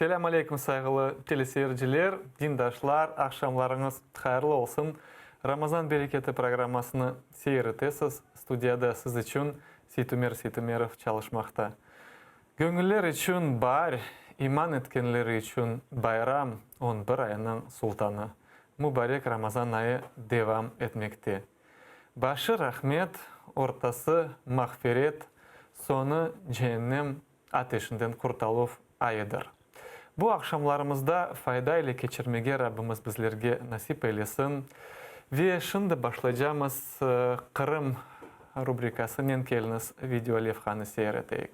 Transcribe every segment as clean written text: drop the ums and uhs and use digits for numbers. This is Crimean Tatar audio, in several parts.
Selâm aleyküm, sayğılı teleseyirciler, dindaşlar, aqşamlarıñız hayırlı olsun. Ramazan bereketi programmasını seyir etesiz. Studiyada siz içün Seytumer Seytumerov çalışmaqta. Göñüller içün baar, iman etkenleri içün bayram, on bir aynıñ sultanı. Mubarek Ramazan ayı devam etmekte. Başı rahmet, ortası mağfiret, soñu ceennem ateşinden qurtaluv ayıdır. Bu aqşamlarımızda fayda ile keçirmege Rabbimiz bizlerge nasip eylesin. Ve şimdi başlaycamız Qırım rubrikasınen keliñiz video levhanı seyir eteyik.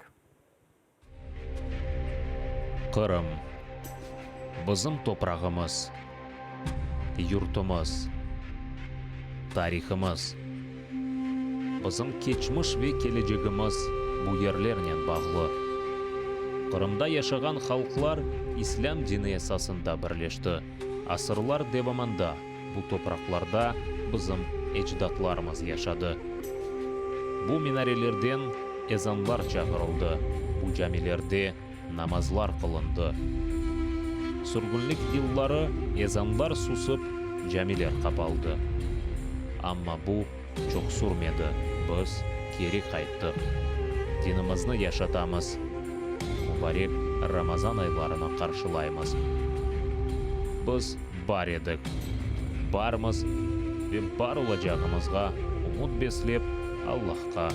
Qırım. Bizim toprağımız, yurtumız, tarihımız. Bizim keçmiş ve kelecegimiz bu yerlernen bağlı. Qırımda yaşağan halqlar İslâm dini esasında birleşti. Asırlar devamında bu topraqlarda bizim ecdatlarımız yaşadı. Bu minarelerden ezanlar çağırıldı, bu camilerde namazlar qılındı. Sürgünlik yılları ezanlar susıp, camiler qapaldı. Amma bu çoq sürmedi, biz keri qayttıq. Dinimizni yaşatamız, mubarek Ramazan aylarını qarşılaymız. Biz bar edik, barmız ve bar olacağımızğa ümüt beslep, Allahqa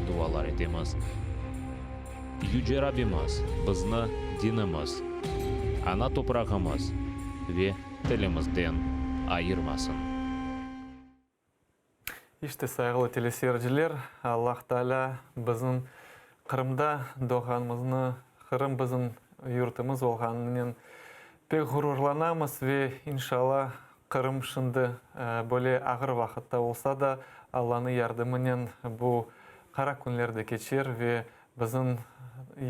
dualar etemiz. Yüce Rabbimiz bizni dinimiz, ana toprağımız ve tilimizden ayırmasın. İşte, sayğılı teleseyirciler, Allah Taalâ bizim Qırımda doğğanımıznı, Qırım bizim yurtumız olğanınen pek ğururlanamız ve, inşallah, Qırım şimdi böyle ağır vaqıtta olsa da, Allanıñ yardımınen bu qara künler de keçer ve bizim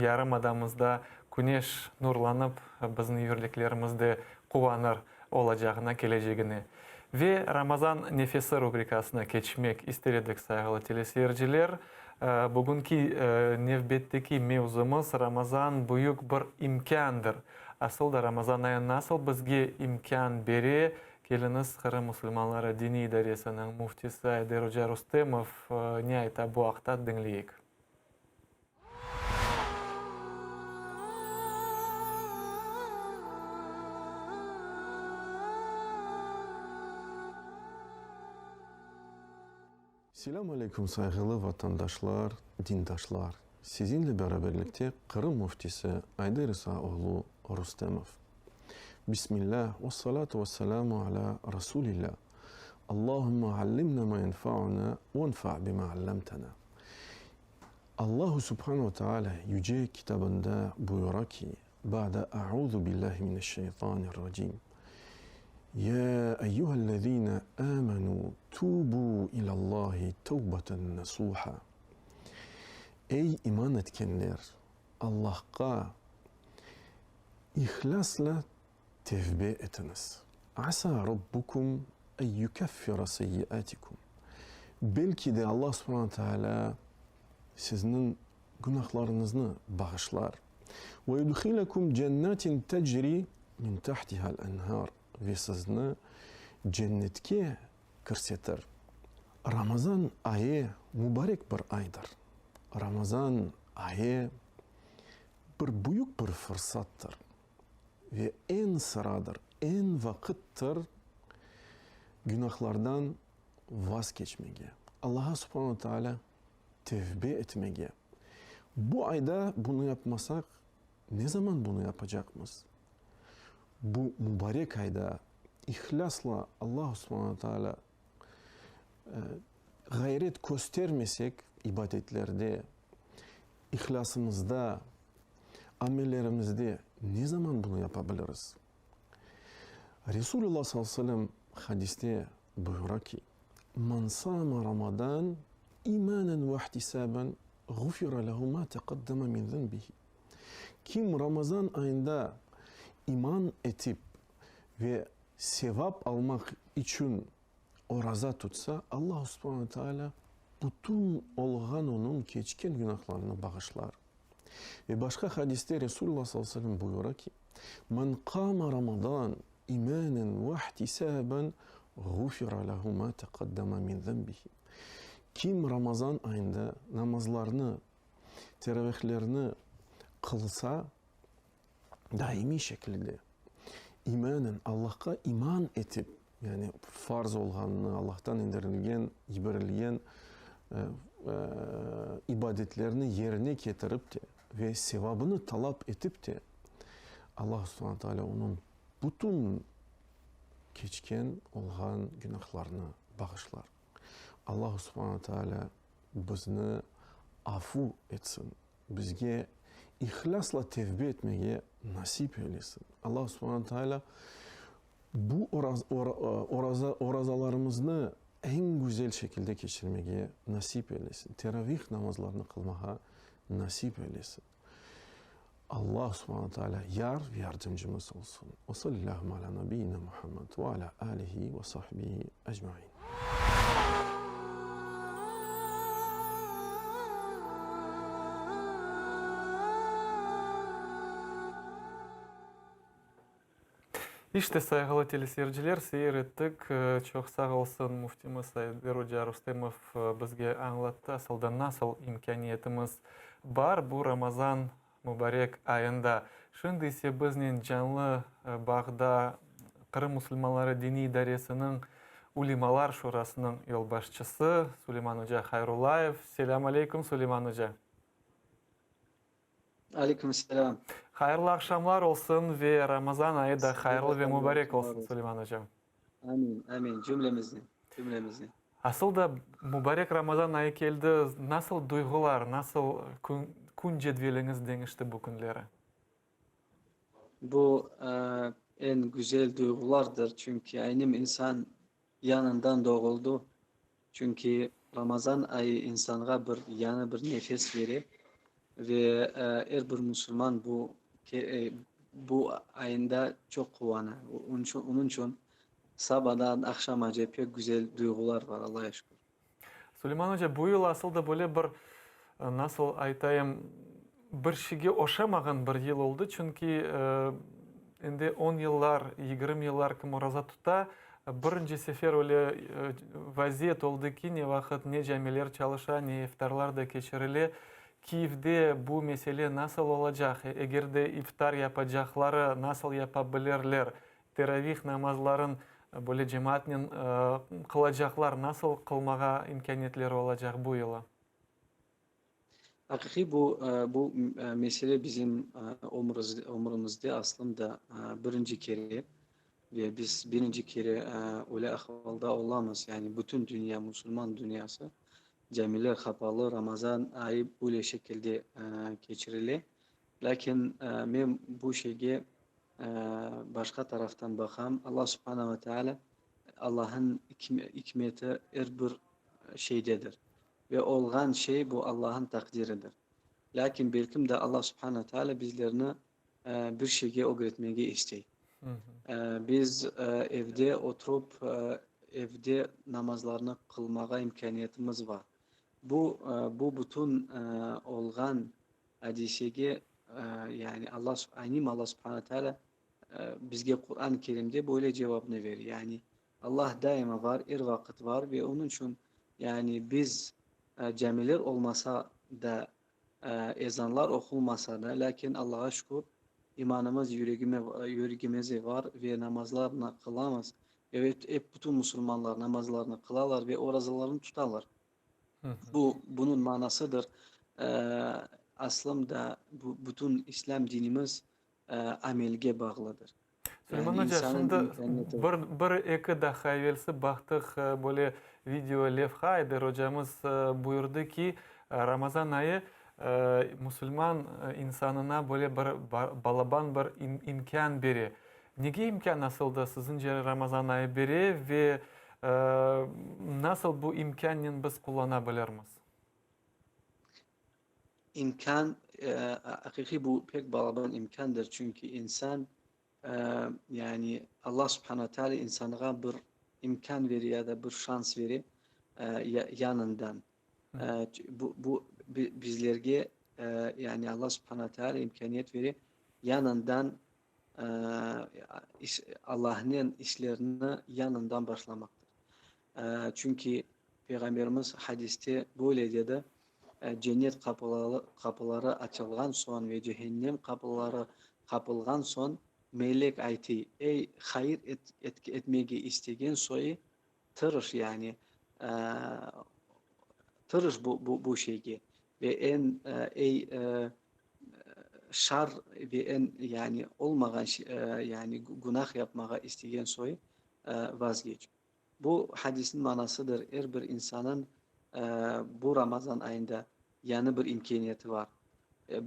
yarımadamızda küneş nurlanıp, bizim yüreklerimiz de quvanır olacağına, kelecegine. Ve Ramazan nefesi rubrikasına keçmek ister edik, sayğılı teleseyirciler. Bugünki nevbetteki mevzumız Ramazan büyük bir imkândır. Asıl da Ramazan ayı nasıl bizge imkân bere? Keliñiz, Qırım musulmanları diniy idaresiniñ müftisi Ayder oca Rustemov ne ayta bu aqta diñleyik. Selâm aleyküm, sayğılı vatandaşlar, dindaşlar! Sizinle beraberlikte Qırım müftisi Ayder İsa oğlu Rustemov. Bismillâh, vessalâtu vesselâmu alâ Rasûlillâh. Allahümme allimnâ mâ yenfa'unâ venfa' bimâ allemtenâ. Allahu Subhane ve Tealâ Yüce Kitabında buyura ki, Ba'de a'uzu billahi mineşşeytanirracim. Ya eyyühellezine amenu tubu ilallahi tevbeten nasuha. Ey iman etkenler, Allahqa ihlâsla tevbe etiñiz. Asa Rabbukum en yukeffira seyyiatikum. Belki de Allah subhane tealâ sizniñ günahlarıñıznı bağışlar. Ve yudhilekum cennetin tecri min tahtiha'l enhar ve sizni cennetke kirsetir. Ramazan ayı mübarek bir aydır. Ramazan ayı bir büyük bir fırsattır ve eñ sıradır, eñ vaqıttır günahlardan vazgeçmege, Allaha subhane teala tevbe etmege. Bu ayda bunı yapmasaq, ne zaman bunı yapacaqmız? Bu mübarek ayda ihlâsla Allahu subhane teala ğayret köstermesek ibadetlerde, ihlâsımızda, amellerimizde ne zaman bunı yapabiliriz? Resulullah sallallahu aleyhi ve sellem hadiste buyura ki, Men sâme Ramadan imanen ve ihtisaben ğufira lehu ma teqaddeme min zenbihi. Kim Ramazan ayında iman etip ve sevap almaq içün oraza tutsa, Allahu subhane ve teala bütün olğan onıñ keçken günahlarını bağışlar. Ve başqa hadiste Resulullah sallallahu aleyhi ve sellem buyura ki, Men qama Ramazan imanen ve ihtisaben ğufira lehu ma teqaddama min zenbihi. Kim Ramazan ayında namazlarnı, teravihlerni qılsa, daimiy şekilde, imanen, Allahqa iman etip, yani farz olğanını, Allahtan indirilgen, yiberilgen ibadetlerni yerine ketirip te ve sevabını talap etip te, Allah subhane taalâ onıñ bütün keçken olğan günahlarını bağışlar. Allah subhane taalâ bizni afu etsin. Bizge ihlâsla tevbe etmege nasip eylesin. Allah subhane taalâ bu oraza, orazalarımıznı eñ güzel şekilde keçirmege nasip eylesin. Teravih namazlarını qılmağa nasip eylesin. Allah subhane taalâ yar ve yardımcımız olsun. Ve sallillâhu alâ nabiyyina Muhammed ve alâ âlihi ve sahbihi ecmaîn. İşte, sayğılı teleseyirciler, seyir ettik. Çoq sağ olsun müftimiz Ayder oca Rustemov bizge añlattı, asılda nasıl imkâniyetimiz bar bu Ramazan Mubarek ayında. Şimdi ise biznen canlı bağda Qırım musulmanları diniy idaresiniñ Ulemalar şurasınıñ yolbaşçısı Suleyman oca Hayrullayev. Selâm aleyküm, Suleyman oca. Aleyküm selâm. Hayırlı aqşamlar olsun ve Ramazan ayı da hayırlı ve mubarek olsun, Suleyman oca. Amin, amin, cümlemizni, cümlemizni. Asıl da mubarek Ramazan ayı keldi, nasıl duyğular, nasıl kün, kün cedveliñiz deñişti bu künleri? Bu eñ güzel duyğulardır, çünki aynim insan yanından doğuldı, çünki Ramazan ayı insanğa bir yañı bir nefes bere ve er bir musulman bu bu ayında çoq quvana. Onıñ içün sabadan aqşamace pek güzel duyğular var, Allağa şükür. Suleyman oca, bu yıl asıl da böyle bir, nasıl aytayım, bir şeyge oşamağan bir yıl oldı, çünki endi on yıllar, 20 yıllar kim oraza tuta, birinci sefer öyle vaziyet oldı ki, ne vaqıt ne camiler çalışa, ne iftarlar da keçirile. Kiyevde bu mesele nasıl olacaq, eger de iftar yapacaqları nasıl yapa bilirler, teravih namazların böyle cemaatnen qılacaqlar nasıl qılmağa imkâniyetleri olacaq bu yılı? Aqiqiy bu, bu mesele bizim ömrümizde aslında birinci kere ve biz birinci kere öyle ahvalda olamız, yani bütün dünya, musulman dünyası, camiler qapalı, Ramazan ayı böyle şekilde keçirile. Lâkin men bu şeyge başqa taraftan baqam, Allah subhana ve teala, Allah'ın ikmeti er bir şeydedir. Ve olğan şey bu Allah'ın taqdiridir. Lâkin belkim de Allah subhana ve teala bizlerni bir şeyge ögretmege istey. Biz evde oturıp, evde namazlarnı qılmağa imkâniyetimiz bar. Bu, bu bütün olğan adisege, yani Allah, aynim Allah subhana ve teala bizge Quran-ı Kerimde böyle cevapnı bere, yani Allah daima var, er vaqıt var ve onıñ içün, yani biz camiler olmasa da, ezanlar oqulmasa da, lâkin Allağa şükür, imanımız yüregimizde var ve namazlarnı qılamız. Evet, ep bütün musulmanlar namazlarnı qılalar ve orazalarını tutalar. Bu, bunıñ manasıdır, aslında bu bütün İslâm dinimiz amelge bağlıdır. Suleyman oca, şimdi bir, bir eki daqqa evelsi baqtıq böyle video levha, Ayder ocamız buyurdı ki, Ramazan ayı musulman insanına böyle bir balaban bir imkân bere. Nege imkân asıl da siziñce Ramazan ayı bere ve nasıl bu imkânnen biz qullana bilirmiz? İmkân, aqiqiy bu pek balaban imkândır, çünki insan, yani Allah subhana ve teala insanğa bir imkân bere ya da bir şans bere yanından. Bu, bu bizlerge, yani Allah subhana ve teala imkâniyet bere yanından. Allahnen işlerni yañından başlamaqtır. Çünki Peyğamberimiz hadiste böyle dedi, Cennet qapıları açılğan soñ ve cehennem qapıları qapılğan soñ, melek aytıy, Ey, hayır etmege istegen soyu, tırış, yani tırış bu şeyge ve eñ, ey, şar ve eñ, yani olmağan, yani günah yapmağa istegen soyu, vazgeç. Bu hadisniñ manasıdır, er bir insanıñ bu Ramazan ayında yañı bir imkâniyeti var.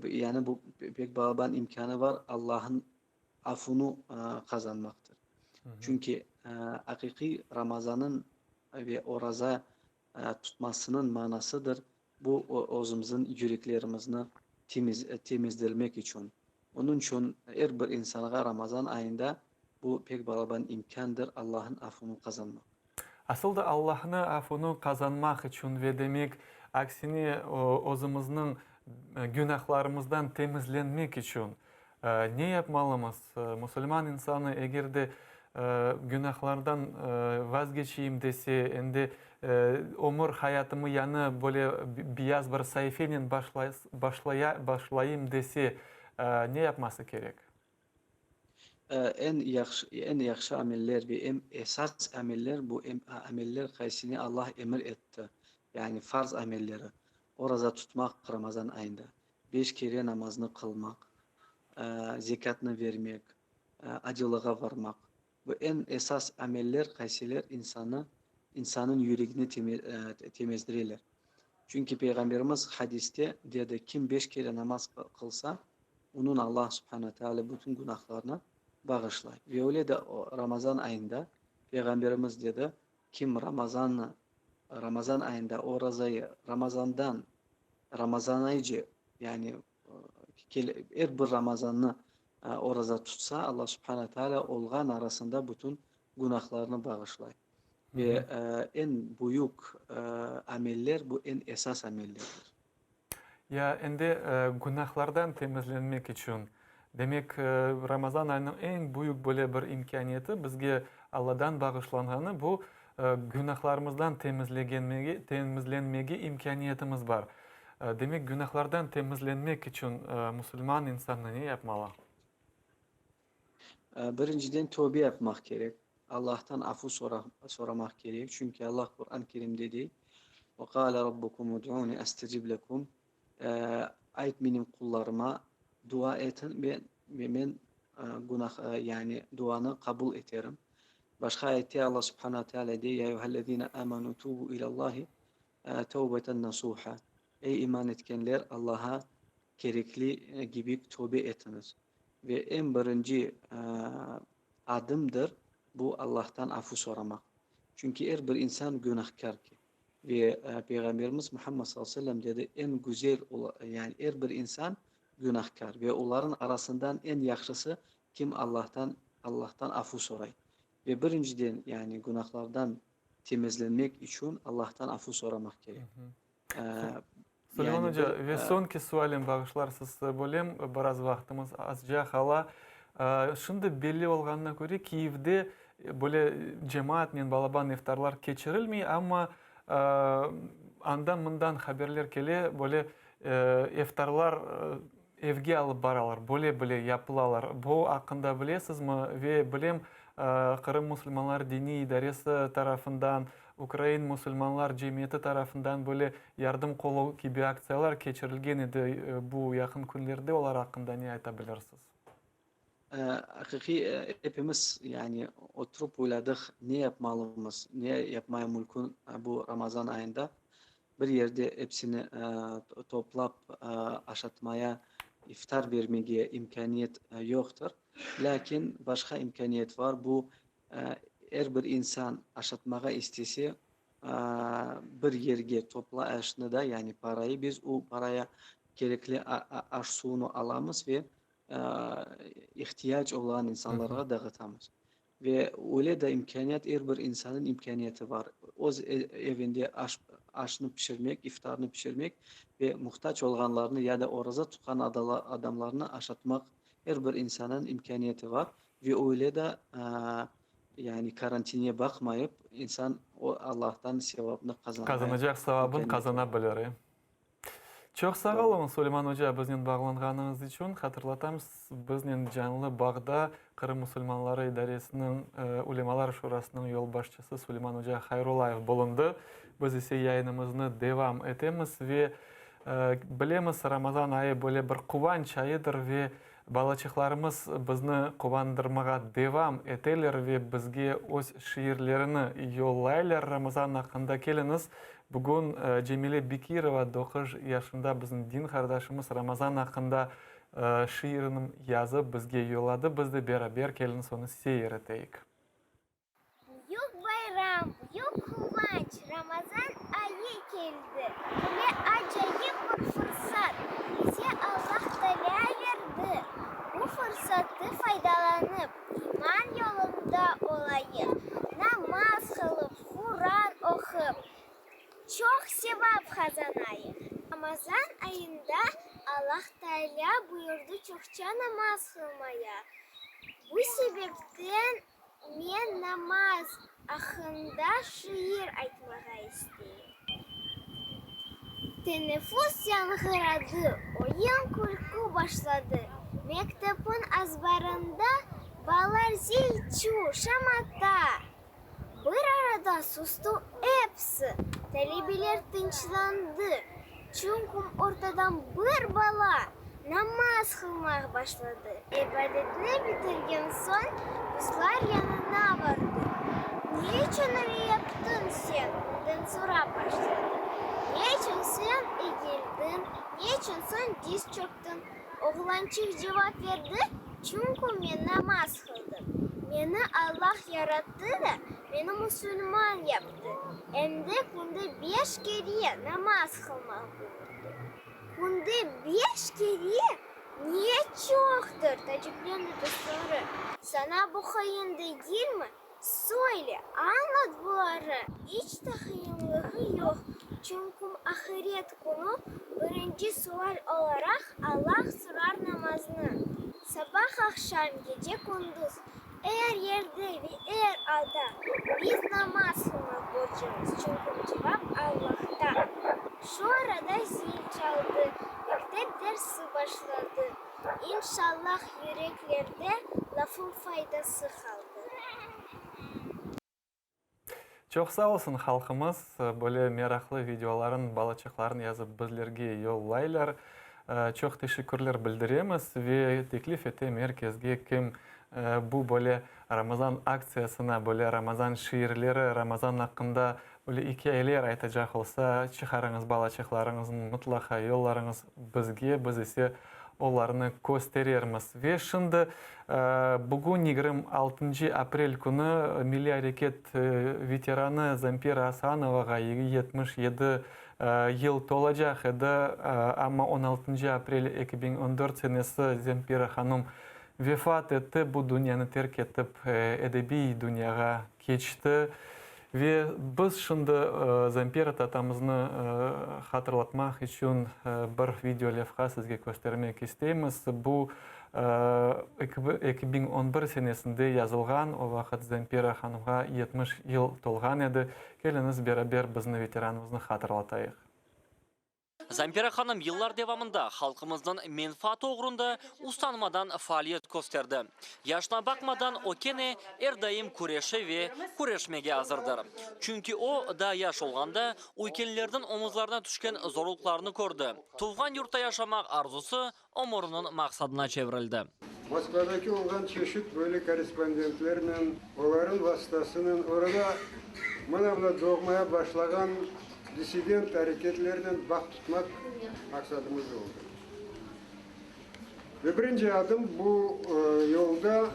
Yani bu pek balaban imkânı var, Allahnıñ afunı qazanmaqtır. Çünki aqiqiy Ramazanıñ ve oraza tutmasınıñ manasıdır, bu özümizniñ yüreklerimizni temizdirmek içün. Onıñ içün er bir insanğa Ramazan ayında bu pek balaban imkândır, Allahnıñ afunı qazanmaq. Asıl da Allahnıñ afunı qazanmaq içün ve demek, aksine özümizniñ günahlarımızdan temizlenmek içün Ne yapmalımız? Musulman insanı eger de günahlardan vazgeçeyim dese, endi ömür hayatımı yañı böyle beyaz bir saifenen başlayım dese, ne yapması kerek? Eñ yahşı, eñ yahşı ameller ve eñ esas ameller bu ameller qaysını Allah emir etti, yani farz amelleri, oraza tutmaq Ramazan ayında, Beş kere namaznı qılmaq, zekâtnı vermek, acılığa varmaq. Bu eñ esas ameller qaysiler insanı, insanıñ yüregini temizdireler. Çünki Peyğamberimiz hadiste dedi, Kim beş kere namaz qılsa, onıñ Allah subhane ve teala bütün günahlarını bağışlay. Ve öyle de Ramazan ayında Peyğamberimiz dedi, Kim Ramazannı, Ramazan ayında orazayı Ramazandan Ramazanayce, yani er bir Ramazannı oraza tutsa, Allah subhane teala olğan arasında bütün günahlarını bağışlay. Ve eñ büyük ameller, bu eñ esas amellerdir. Ya endi günahlardan temizlenmek içün, demek, Ramazan ayınıñ eñ büyük böyle bir imkâniyeti bizge Alladan bağışlanğanı, bu günahlarımızdan temizlegenmege, temizlenmege imkâniyetimiz bar. Demek, günahlardan temizlenmek içün musulman insanı ne yapmalı? Birinciden tövbe yapmaq kerek, Allahtan afu soramaq kerek, çünki Allah Quran-ı Kerimde dey, Ve qâle rabbukum ud'ûni estecib lekum, Ayt menim qullarıma, dua etin ve men günah, yani duanı qabul eterim. Başqa ayette Allah subhane ve teala dey, Ya eyyühellezîne âmenû tûbû ilallâhi tevbeten nasûhâ, Ey iman etkenler, Allaha kerekli kibi tövbe etiñiz. Ve eñ birinci adımdır bu Allahtan afu soramaq. Çünki er bir insan günahkâr ki. Ve Peyğamberimiz Muhammed sallallahu aleyhi ve sellem dedi, eñ güzel, yani er bir insan günahkâr ve olarnıñ arasından eñ yahşısı kim Allahtan Allahtan afu soray. Ve birinciden, yani günahlardan temizlenmek içün Allahtan afu soramaq kerek. Suleyman oca, ve soñki sualim, bağışlarsız, bölem, biraz vaqtımız azca qala. Şimdi belli olğanına köre, Kiyevde böyle cemaatnen balaban iftarlar keçirilmey, amma andan-mından haberler kele, böyle iftarlar evge alıp baralar, böyle bile yapılalar. Bu aqqında bilesizmi? Ve bilem, Qırım musulmanları diniy idaresi tarafından, Ukrain musulmanlar cemiyeti tarafından böyle yardım qolu kibi aktsiyalar keçirilgen edi bu yaqın künlerde, olar aqqında ne ayta bilirsiz? Aqiqiy, epimiz, yani, oturıp oyladıq, ne yapmalımız, ne yapmaya mülkün bu Ramazan ayında. Bir yerde epsini toplap aşatmaya, iftar bermege imkâniyet yoqtır. Lâkin başqa imkâniyet var, bu, er bir insan aşatmağa istese, bir yerge topla aşnı da, yani parayı, biz o paraya kerekli aş-suvnı alamız ve ihtiyac olğan insanlarğa dağıtamız. Ve öyle de imkâniyet, er bir insannıñ imkâniyeti bar, öz evinde aş, aşnı pişirmek, iftarnı pişirmek ve muhtac olğanlarnı ya da oraza tutqan adamlarnı aşatmaq. Er bir insanın imkâniyeti var ve öyle de yani karantinge baqmayıp insan o Allahtan sevapnı qazanmaya Qazanacaq sevabın imkâniyeti qazana var. bilir, e. Çoq sağ Doğru. oluñ, Suleyman oca, biznen bağlanğanıñız içün. Hatırlatamız, biznen canlı bağda Qırım musulmanları idaresiniñ Ülemalar şurasınıñ yolbaşçısı Suleyman oca Hayrullayev bulundı. Biz ise yayınımıznı devam etemiz ve bilemiz, Ramazan ayı böyle bir quvanç ayıdır ve balaçıqlarımız bizni quvandırmağa devam eteler ve bizge öz şiirlerini yollaylar Ramazan aqqında. Keliñiz, bugün Cemile Bekirova, doquz yaşında bizim din qardaşımız Ramazan aqqında şiirini yazıp bizge yolladı. Biz de beraber keliñiz onı seyir eteyik. Büyük bayram, büyük quvanç, Ramazan ayı keldi. Böyle acayip bir fırsat bize Allah Taalâ berdi. Bu fırsattı faydalanıp, iman yolunda olayıq, namaz qılıp, Quran oqup, çoq sevap qazanayıq. Ramazan ayında Allah Taalâ buyurdı çoqça namaz qılmaya. Bu sebepten Men namaz aqqında şiir aytmağa isteyim. Teneffüs yañğıradı, oyun-külkü başladı. Mektepniñ azbarında balalar zil-çuv, şamata. Bir arada sustı episi, talebeler tınçlandı, çünküm ortadan bir bala namaz qılmaq başladı. İbadetni bitirgen soñ, qızlar yanına bardı. Ne içün öyle yaptıñ sen? Ondan sorap başladı. Ne içün sen egildiñ, ne içün soñ diz çöktiñ? Oğlançıq cevap berdi, Çünkü men namaz qıldım. Meni Allah yarattı da, meni musulman yaptı. Em de künde beş kere namaz qılmaq buyurdı. Künde beş kere? Ne çoqtır! Taaciplendi dostları. Saña bu qıyın degilmi? Söyle, añlat buları. İç te qıyınlığı yoq, çünküm ahiret künü birinci sual olaraq Allah sorar namaznı. Sabah-aqşam, gece-kündüz, er yerde ve er alda biz namaz qılmaq borcumız, çünküm cevap Allahta. Şu arada zil çaldı, mektep dersi başladı. İnşallah yüreklerde lafım faydası qaldı. Çoq sağ olsun halqımız, böyle meraqlı videoların, balaçıqların yazıp bizlerge yollaylar. Çoq teşekkürler bildiremiz ve teklif etem er kesge, kim bu böyle Ramazan aktsiyasına, böyle Ramazan şiirleri, Ramazan aqqında böyle ikâyeler aytacaq olsa, çıqarıñız balaçıqlarıñıznı mıtlaqa yollarıñız bizge, biz ise olarnı kösterermiz. Ve şimdi bugün 26 aprel künü milliy areket veteranı Zampira Asanovağa 77 yıl tolacaq edi, amma 16 aprel 2014 senesi Zampira hanım vefat etti, bu dünyanı terk etip, edebiy dünyağa keçti. Ve biz şimdi Zampira tatamıznı hatırlatmaq içün bir video levha sizge köstermek isteymiz. Bu 2011 senesinde yazılğan, o vaqıt Zampira hanımğa 70 yıl tolğan edi. Keliñiz beraber bizni veteranımıznı hatırlatayıq. Zampira hanım yıllar devamında halqımıznıñ menfaatı oğrunda ustanmadan faaliyet kösterdi. Yaşına baqmadan, o kene er daim küreşe ve küreşmege azırdır. Çünki o, daa yaş olğanda, üykenlerniñ omuzlarına tüşken zorluqlarnı kördi. Tuvğan yurtta yaşamaq arzusı ömüriniñ maqsadına çevirildi. Moskvadaki olğan çeşit böyle korrespondentlernen, olarıñ vasıtasınen orada mına-mına doğmaya başlağan dissident areketlernen bağ tutmaq maqsadımız oldı. Ve birinci adım bu yolda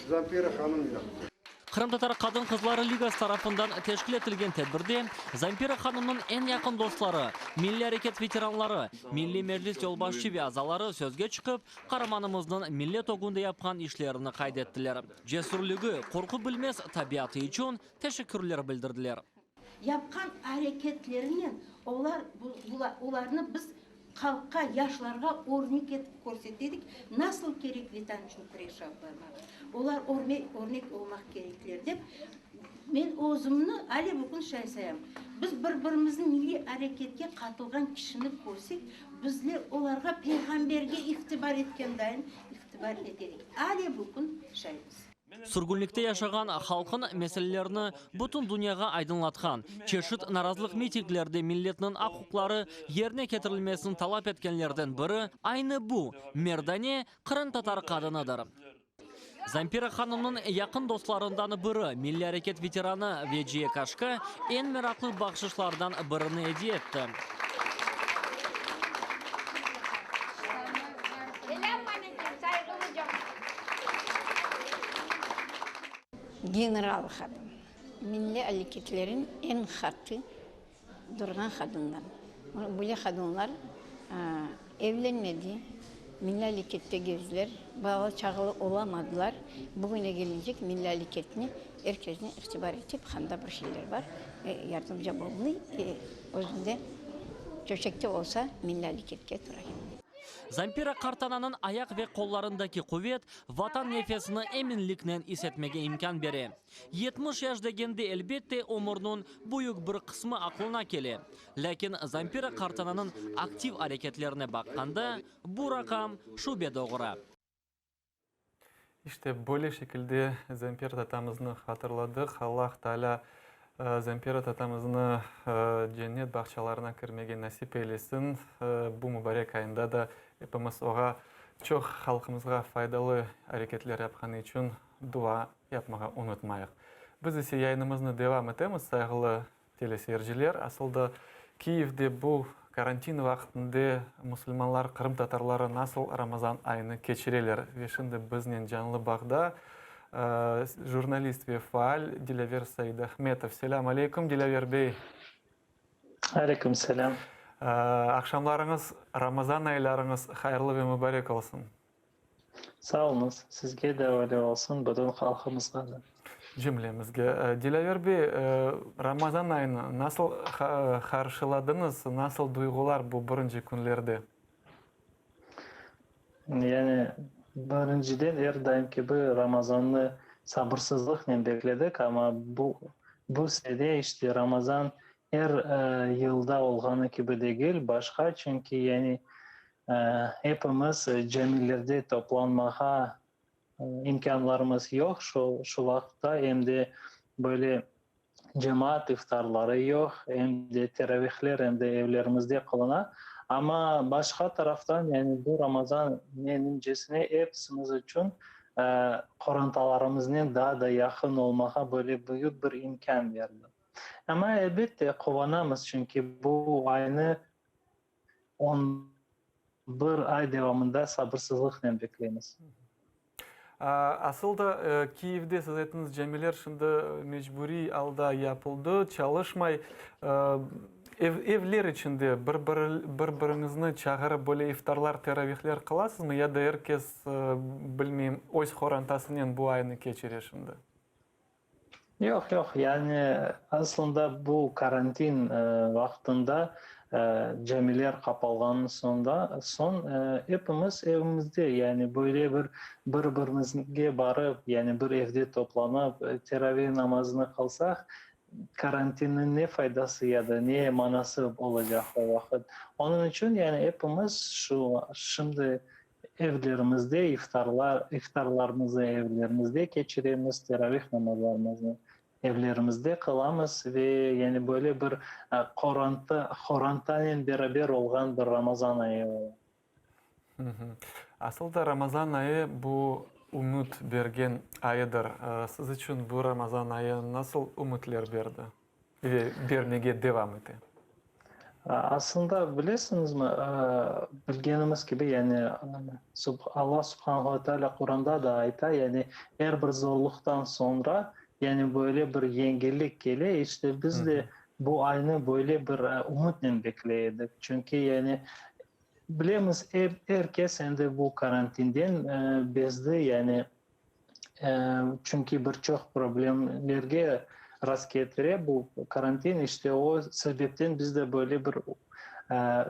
Zampira hanım yaptı. Qırımtatar qadın-qızları ligası tarafından teşkil etilgen tedbirde Zampira hanımnıñ eñ yaqın dostları, milliy areket veteranları, Milliy Meclis yolbaşçı ve azaları sözge çıqıp, qaramanımıznıñ millet ögünde yapqan işlerini qayd ettiler. Cesürligi, qorqu bilmez tabiatı içün teşekkürler bildirdiler. Yapqan areketlerinen olar, olarnı biz. Halqqa, yaşlarğa örnek etip körsete edik, nasıl kerek Vetan içün küreş alıp barmağa. Olar örnek olmaq kerekler dep, men özümni ale bugün şay sayam. Biz bir-birimizni milliy areketke qatılğan kişini körsek, bizler olarğa peyğamberge itibar etken dayın itibar ete edik. Ale bugün şaymız. Sürgünlikte yaşağan halqnıñ meselelerini bütün dünyağa aydınlatqan, çeşit narazılıq mitinglerde milletniñ aq-uquqları yerine ketirilmesini talap etkenlerden biri aynı bu merdane qırımtatar qadınıdır. Zampira hanımnıñ yaqın dostlarından biri, milliy areket veteranı Veciye Kaşka eñ meraqlı bahşışlardan birini ediye etti. General qadın, milliy areketlerin eñ qattı durğan qadından. Böyle qadınlar evlenmedi, milliy arekette gezdiler, bala-çağalı olamadılar. Bugüne gelecek milliy areketni er kesni itibar etip, anda bir şeyler bar, yardımca bolunıy, özünde töşekte olsa, milliy areketke tura. Zampira qartananıñ ayaq ve qollarındaki quvet Vatan nefesini eminliknen is etmege imkân bere. 70 yaş degende, elbette, ömürniñ büyük bir qısmı aqlına kele. Lâkin Zampira qartananıñ aktiv areketlerine baqqanda, bu raqam şübe doğura. İşte, böyle şekilde Zampira tatamıznı hatırladıq. Allah Taalâ Zampira tatamıznı cennet bağçalarına kirmege nasip eylesin. Bu mubarek ayında da epimiz oğa çoq halqımızğa faydalı areketler yapqanı içün dua yapmağa unutmayıq. Biz ise yayınımıznı devam etemiz, sayğılı Teleseyirciler, asıl da Kiyevde bu karantin vaqtında musulmanlar, qırımtatarları nasıl Ramazan ayını keçireler? Ve şimdi biznen canlı bağda jurnalist ve faal Dilâver Saidahmetov. Selâm aleyküm, Dilâver bey. Aleyküm selâm. Aqşamlarıñız, Ramazan aylarıñız hayırlı ve mubarek olsun. Sağ oluñız. Sizge de öyle olsun, bütün halqımızğa da. Cümlemizge. Dilâver bey, Ramazan ayını nasıl qarşıladıñız, nasıl duyğular bu birinci künlerde? Yani, birinciden, er daim kibi Ramazannı sabırsızlıqnen bekledik, amma bu, bu sene, işte, Ramazan er yılda olğanı kibi degil, başqa, çünki, yani, Epimiz camilerde toplanmağa imkânlarımız yoq şu vaqıtta, em de böyle cemaat iftarları yoq, em de teravihler endi evlerimizde qılına. Amma başqa taraftan, yani bu Ramazan menimcesine episimiz içün qorantalarımıznen daa da yaqın olmağa böyle büyük bir imkân berdi. Amma elbette quvanamız, çünki bu aynı 11 ay devamında sabırsızlıqnen bekleymiz. Asıl da, Kiyevde, siz ayttıñız, camiler şimdi mecburiy alda yapıldı, çalışmay. Evler içinde bir-biriñizni çağırıp, böyle iftarlar, teravihler qılasızmı ya da er kes, bilmeyim, öz qorantasınen bu aynı keçire şimdi? Yoq, yoq, yani aslında bu karantin vaqtında camiler qapalğan soñda soñ epimiz evimizde, yani böyle bir bir-birimizge barıp, yani bir evde toplanıp teravih namazını qılsaq, karantinniñ ne faydası ya da ne manası olacaq o vaqıt? Onıñ içün yani epimiz şu şimdi Evlerimizde iftarlar, iftarlarımızı evlerimizde keçiremiz, teravih namazlarımıznı evlerimizde qılamız ve yani böyle bir qoranta, qorantanen beraber olğan bir Ramazan ayı ola. Asıl da Ramazan ayı bu ümüt bergen ayıdır. Siz içün bu Ramazan ayı nasıl ümütler berdi? Ve bermege devam ete. Aslında, bilesiñizmi, bilgenimiz kibi, yani Alla subhanahu ve teala Quranda da ayta, yani er bir zorluqtan soñra, yani böyle bir yengillik kele, işte biz de bu aynı böyle bir ümütnen bekley edik. Çünki, yani bilemiz, er kes endi bu karantinden bezdi, yani Çünki bir çoq problemlerge rastketire bu karantin, işte o sebepten biz de böyle bir.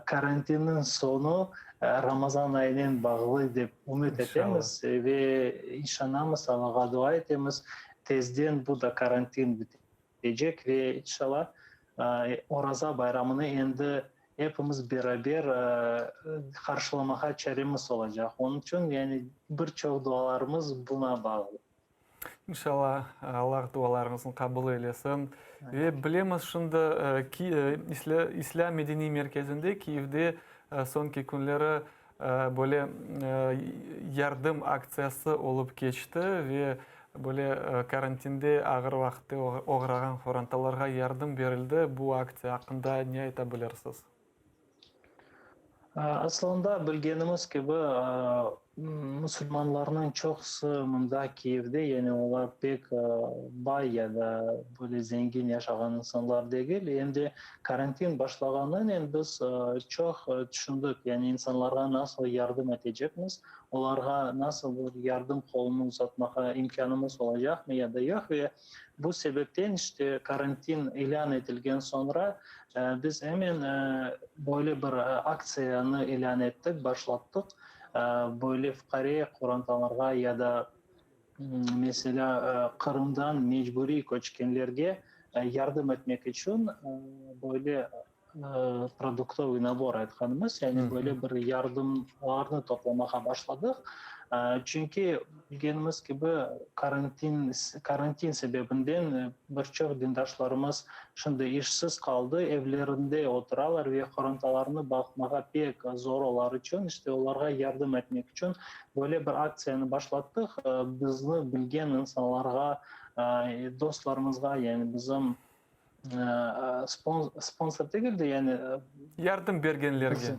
karantinniñ soñu Ramazan ayınen bağlı dep ümüt etemiz ve işanamız, Allağa dua etemiz, tezden bu da karantin bitecek ve inşallah Oraza bayramını endi epimiz beraber qarşılamağa çaremiz olacaq. Onıñ içün yani bir çoq dualarımız buña bağlı. İnşallah, Allah dualarıñıznı qabul eylesin. Ve bilemiz, şimdi İslâm medeniy merkezinde Kiyevde soñki künleri böyle yardım aktsiyası olıp keçti ve böyle karantinde ağır vaqıtte oğrağan qorantalarğa yardım berildi. Bu aktsiya aqqında ne ayta bilirsiz? Asılında, bilgenimiz kibi, musulmanlarnıñ çoqusı mında, Kiyevde, yani olar pek bay ya da böyle zengin yaşağan insanlar degil. Em de karantin başlağanınen biz çoq tüşündik, yani insanlarğa nasıl yardım etecekmiz, olarğa nasıl bir yardım qolunı uzatmağa imkânımız olacaqmı ya da yoq. Ve bu sebepten, işte, karantin ilân etilgen soñra, Biz emen böyle bir aktsiyanı ilân ettik, başlattıq. Böyle fuqare qorantalarğa ya da, meselâ, Qırımdan mecburiy köçkenlerge yardım etmek içün böyle produktovıy nabor aytqanımız, yani böyle bir yardımlarnı toplamağa başladıq. Çünki, bilgenimiz kibi, karantin karantin sebebinden bir çoq dindaşlarımız şimdi işsiz qaldı, evlerinde oturalar ve qorantalarını baqmağa pek zor olar içün, işte, olarğa yardım etmek içün böyle bir aktsiyanı başlattıq. Bizni bilgen insanlarğa, dostlarımızğa, yani bizim sponsor degil de, yani Yardım bergenlerge.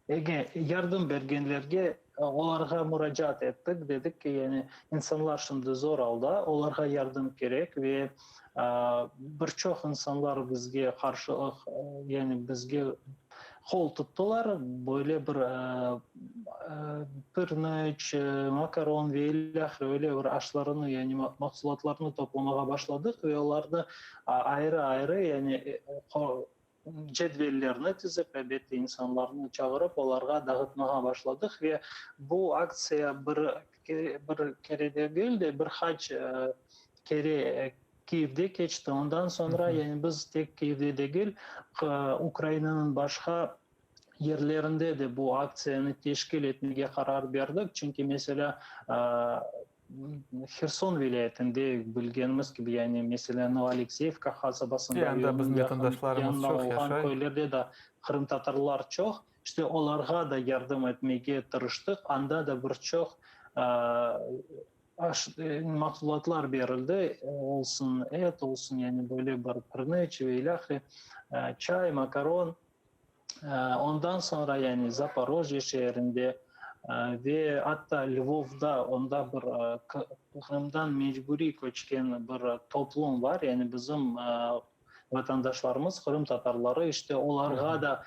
Ege, yardım bergenlerge, olarğa muracaat ettik, dedik ki, yani insanlar şimdi zor alda, olarğa yardım kerek ve bir çoq insanlar bizge qarşılıq, yani bizge qol tuttılar, böyle bir pirniç, makaron ve ilâhre öyle bir aşlarını, yani mahsulatlarnı toplamağa başladıq ve olarnı ayrı-ayrı, yani Cedvellerni tizip, elbette, insanlarnı çağırıp, olarğa dağıtmağa başladıq ve bu aktsiya bir bir kere degil de, bir qaç kere Kiyevde keçti. Ondan soñra, yani biz tek Kiyevde degil, Ukrainanıñ başqa yerlerinde de bu aktsiyanı teşkil etmege qarar berdik. Çünki, meselâ, Herson vilâyetinde, bilgenimiz kibi, yani meselâ, Novoalekseyevka qasabasında ve onıñ yanında olğan köylerde de qırımtatarlar çoq. İşte, olarğa da yardım etmege tırıştıq. Anda da bir çoq aş, mahsulatlar berildi, olsun et, olsun, yani böyle bir pirniç ve ilâhre, çay, makaron. Ondan soñra, yani Zaporojye şeerinde ve atta Lvovda, onda bir Qırımdan mecburiy köçken bir toplum bar, yani bizim vatandaşlarımız, qırımtatarları, işte olarğa da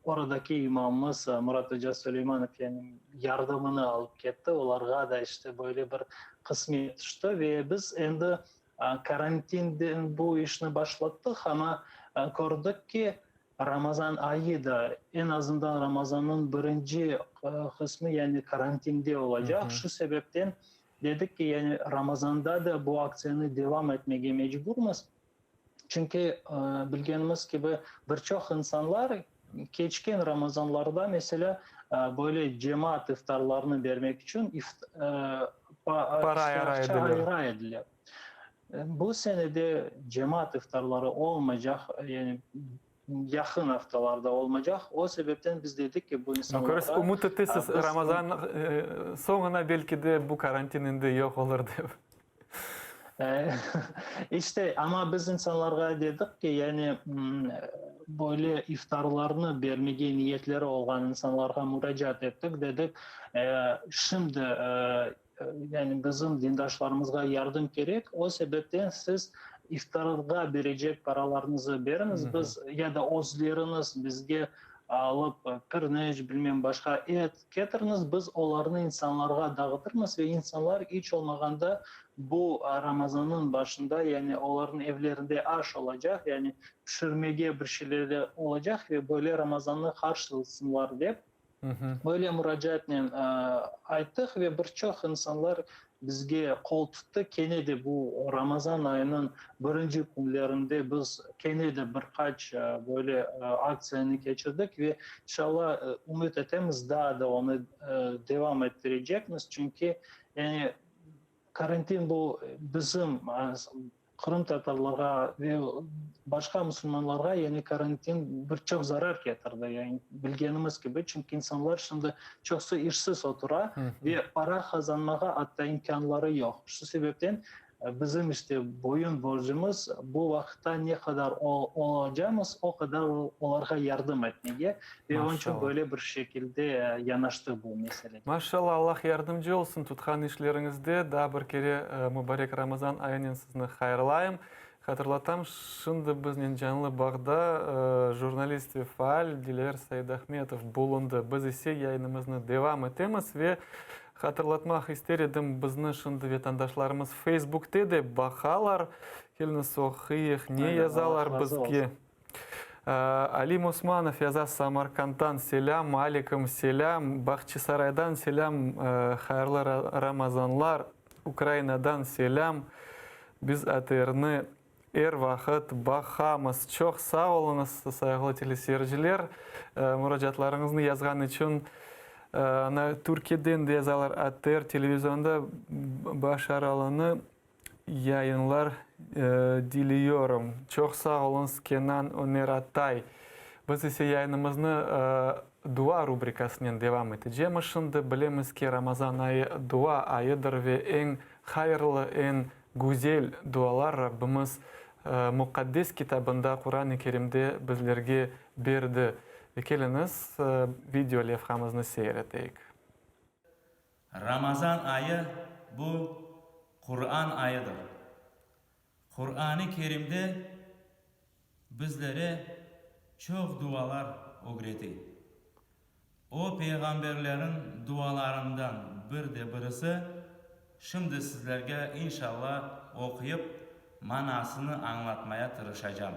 oradaki imamımız Murat oca Suleymanov, yani yardımını alıp ketti, olarğa da işte böyle bir qısmet tüşti ve biz endi Karantinden bu işni başlattıq, amma kördik ki, Ramazan ayı da, eñ azından Ramazannıñ birinci qısmı, yani karantinde olacaq. Şu sebepten dedik ki, yani Ramazanda da bu aktsiyanı devam etmege mecburmız. Çünki, bilgenimiz kibi, bir çoq insanlar keçken Ramazanlarda, meselâ, böyle cemaat iftarlarını bermek içün para ayıra ediler. Bu sene de cemaat iftarları olmaycaq, yani yaqın aftalarda olmaycaq. O sebepten biz dedik ki, bu insanlarğa... Ümüt etesiz, Ramazan soñuna belki de bu karantin endi yoq olur dep. İşte, amma biz insanlarğa dedik ki, yani böyle iftarlarnı bermege niyetleri olğan insanlarğa muracaat ettik, dedik, şimdi Yani bizim dindaşlarımızğa yardım kerek, o sebepten siz iftarğa berecek paralarıñızı beriñiz, biz ya da özleriñiz bizge. alıp, pirniç, bilmem, başqa et ketiriñiz, biz olarnı insanlarğa dağıtırmız ve insanlar iç olmağanda bu Ramazannıñ başında, yani olarnıñ evlerinde aş olacaq, yani pişirmege bir şeyleri olacaq ve böyle Ramazannı qarşılsınlar dep, Böyle muracaatnen ayttıq ve bir çoq insanlar bizge qol tuttı. Kene de bu Ramazan ayınıñ birinci künlerinde biz kene de bir qaç böyle aktsiyanı keçirdik ve inşallah ümüt etemiz, daa da onı devam ettirecekmiz. Çünki yani karantin bu bizim Qırımtatarlarğa ve başqa musulmanlarğa yani karantin bir çoq zarar ketirdi, yani bilgenimiz kibi, çünki insanlar şimdi çoqsu işsiz otura ve para qazanmağa atta imkânları yoq. Şu sebepten bizim işte boyun borcumız bu vaqıtta ne qadar olacamız, o qadar olarğa yardım etmege ve onıñ içün böyle bir şekilde yanaştıq bu meselege. Maşallah, Allah yardımcı olsun tutqan işleriñizde. Daa bir kere mubarek Ramazan ayınen sizni hayırlayım. Hatırlatam, şimdi biznen canlı bağda jurnalist ve faal Dilâver Saidahmetov bulundı. Biz ise yayınımıznı devam etemiz ve hatırlatmaq ister edim, bizni şimdi vetandaşlarımız Feysbukte de baqalar. Keliñiz oquyıq, ne yazalar bizge. Alim Osmanov yaza, Samarkanddan selâm, aleyküm selâm, Bahçisaraydan selâm, hayırlı Ramazanlar, Ukrainadan selâm, biz ATRni er vaqıt baqamız. Çoq sağ oluñız, sayğılı teleseyirciler, muracaatlarıñıznı yazğan içün. Ana, Türkiyeden de yazalar, ATR televizionda başaralını Yayınlar diliyorum. Çoq sağ oluñız, Kenan Ömer Atay. Biz ise yayınımıznı dua rubrikasınen devam etecemiz. Şimdi bilemiz ki, Ramazan ayı dua ayıdır ve eñ hayırlı, eñ güzel dualar Rabbimiz Muqaddes Kitabında, Quran-ı Kerimde bizlerge berdi. Ve keliñiz, video levhamıznı seyir eteyik. Ramazan ayı, bu Quran ayıdır. Quran-ı Kerimde bizlere çoq dualar ögretey. O peyğamberlerin dualarından bir de birisi şimdi sizlerge inşallah oquyıp manasını añlatmaya tırışacam.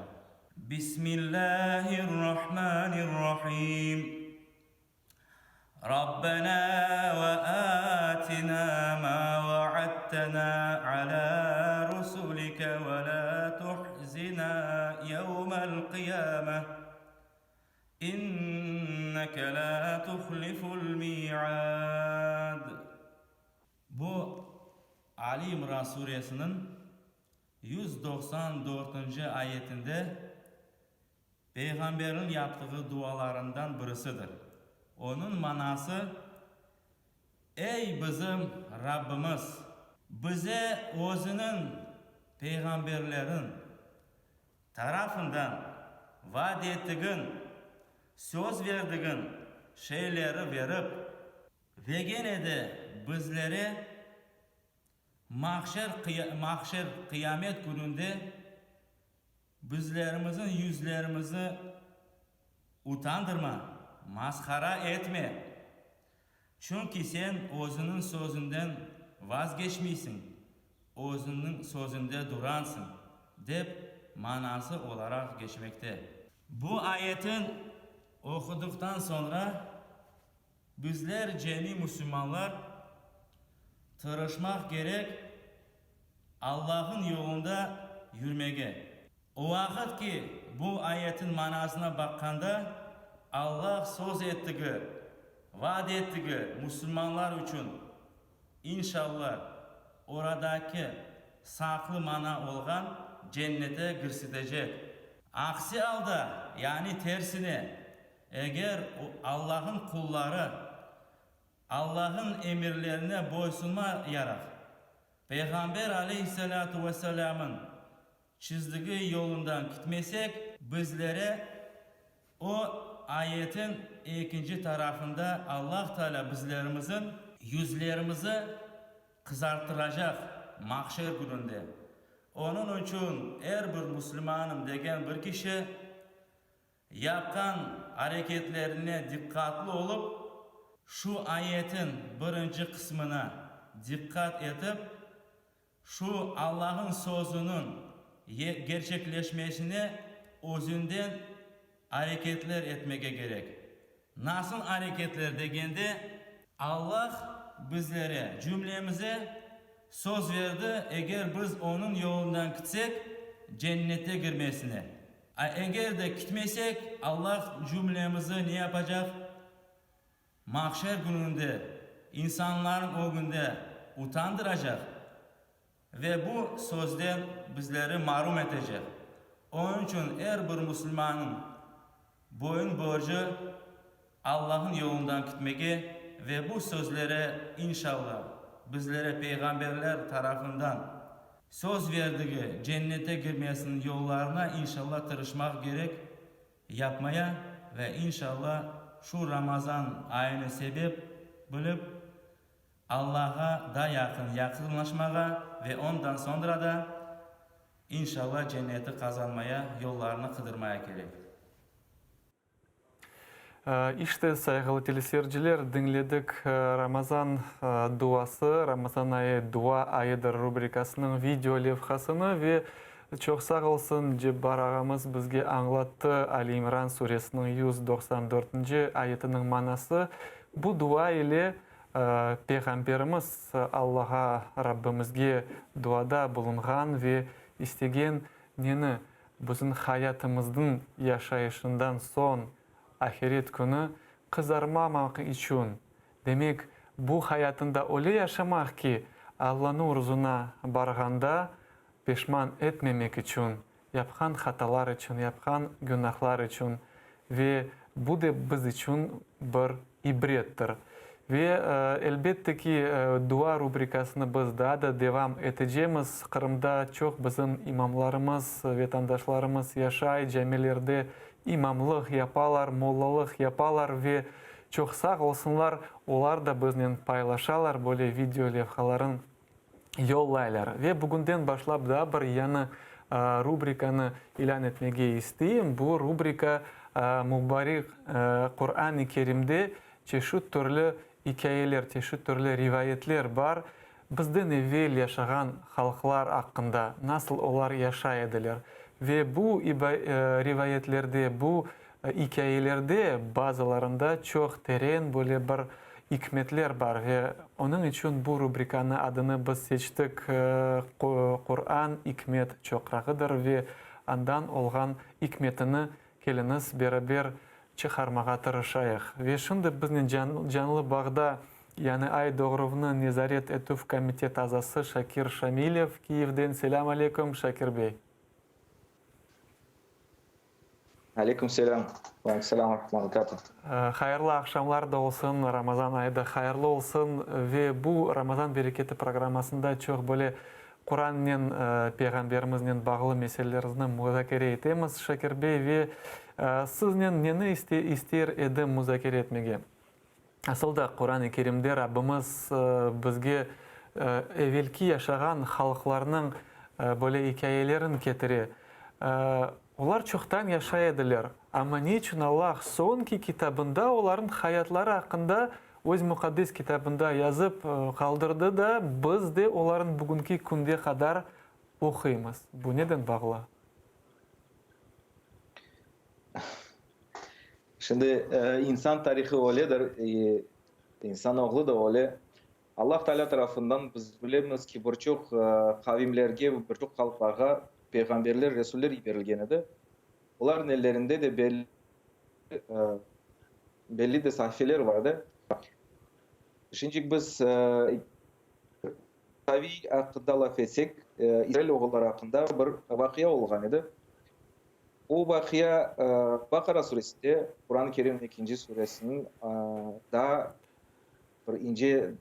Bismillahirrahmanirrahim. Rabbena ve atina ma vaadtena ala rusulike ve la tuhzina yevmel qiyame inneke la tuhliful mi'ad. Bu Ali İmran suresiniñ 194-nci ayetinde Peyğamberniñ yaptığı dualarından birisidir. Onıñ manası, Ey bizim Rabbimiz! Bize Özüniñ peyğamberleriñ tarafından vaad ettigiñ, söz verdigiñ şeyleri verip, ve gene de bizlere mahşer, mahşer, qıyamet kününde Bizlerimizin yüzlerimizi utandırma, mashara etme. Çünki sen özüniñ sözünden vazgeçmeysiñ, özüniñ sözünde duransıñ, dep manası olaraq geçmekte. Bu ayetin oqudıqtan soñra bizler cemi müsülmanlar tırışmaq kerek, Allah'ın yolunda yürmege. O vaqıt ki, bu ayetin manasına baqqanda, Allah söz ettigi, vaad ettigi musulmanlar içün, inşallah, oradaki saqlı mana olğan cennete kirsetecek. Aksi alda, yani tersine, eger Allah'ın qulları Allah'ın emirlerine boysunmayaraq, Peyğamber aleyhissalâtu vesselâmıñ çizdigi yolundan kitmesek, bizlere o ayetin ekinci tarafında Allah Teala bizlerimizin yüzlerimizi qızarttıracaq mahşer kününde. Onıñ içün er bir müslümanım degen bir kişi. Yapqan areketlerine diqqatlı olıp, şu ayetin birinci qısmına diqqat etip, şu Allah'ın sözüniñ gerçekleşmesine özünden areketler etmege kerek. Nasıl areketler degende, Allah bizlere, cümlemize söz berdi, eger biz Onıñ yolundan kitsek, cennete kirmesine. A eger de kitmesek, Allah cümlemizi ne yapacaq? Mahşer kününde insanların ögünde utandıracaq ve bu sözden bizleri marum etecek. Onıñ içün er bir musulmannıñ boyun borcu Allah'ın yolundan kitmege ve bu sözlere inşallah bizlere peyğamberler tarafından söz verdigi cennete girmesiniñ yollarına inşallah tırışmaq gerek yapmaya ve inşallah şu Ramazan ayını sebep bilip Allah'a da yaqın yaqınlaşmağa ve ondan soñra da inşallah cenneti qazanmaya yollarını qıdırmaya kerek. İşte, sayğılı teleseyirciler, diñledik Ramazan duası, Ramazan ayı dua ayıdır rubrikasınıñ video levhasını ve çoq sağ olsun Cebbar ağamız bizge añlattı Ali İmran suresiniñ 194-nci ayetiniñ manası. Bu dua ile Peyğamberimiz Allağa, Rabbimizge duada bulunğan ve istegen neni Bizim hayatımıznıñ yaşayışından soñ, ahiret künü qızarmamaq içün, demek, bu hayatında öyle yaşamaq ki, Allanıñ ruzuna barğanda peşman etmemek içün, yapqan hatalar içün, yapqan günahlar içün ve bu de biz içün bir ibrettir. Ve, elbette ki, dua rubrikasını biz daa da devam etecemiz. Qırımda çoq bizim imamlarımız, vetandaşlarımız yaşay, camilerde imamlıq yapalar, mollalıq yapalar ve çoq sağ olsunlar, olar da biznen paylaşalar böyle video levhaların yollaylar. Ve bugünden başlap daa bir yañı rubrikanı ilân etmege isteyim. Bu rubrika mubarek Quran-ı Kerimde çeşit türlü ikâyeler, çeşit türlü rivayetler bar. Bizden evel yaşağan halqlar aqqında, nasıl olar yaşay ediler. Ve bu rivayetlerde, bu İkâyelerde bazılarında çoq teren böyle bir ikmetler bar ve onıñ içün bu rubrikanı adını biz seçtik Quran ikmet çoqrağıdır ve andan olğan ikmetini keliñiz beraber çıqarmağa tırışayıq. Ve şimdi biznen canlı bağda yani Ay doğruvnı nezaret etüv komitet azası Şakir Şamilev Kiyevden. Selâm aleyküm, Şakir bey. Aleyküm selâm. Ve aleyküm selâm ve rahmetullahi ve berekatuhu. Hayırlı aqşamlar da olsun, Ramazan ayı da hayırlı olsun. Ve bu Ramazan bereketi programmasında çoq böyle Qurannen, Peyğamberimiznen bağlı meselelerni muzakere etemiz, Şakir bey. Ve siznen neni ister edim muzakere etmege? Asıl da Quran-ı Kerimde Rabbimiz bizge evelki yaşağan halqlarnıñ böyle ikâyelerin ketire. Olar çoqtan yaşay ediler, amma ne içün Allah soñki kitabında olarnıñ hayatları aqqında Öz Muqaddes Kitabında yazıp qaldırdı da, biz de olarnı bugünki künge qadar oquymız? Bu neden bağlı? Şimdi insan tarihı öyledir, insan oğlu da öyle. Allah Teala tarafından biz bilemiz ki, bir çoq qavimlerge, bir çoq halqlarğa peyğamberler, resuller yiberilgen edi. Olarnıñ ellerinde de belli, belli de sahifeler var edi. Şimdilik biz Qaviy aqqında laf etsek, İsrail oğulları aqqında bir vaqia olğan edi. O vaqia Baqara suresinde, Quran-ı Kerimniñ ekinci suresiniñ daa bir ince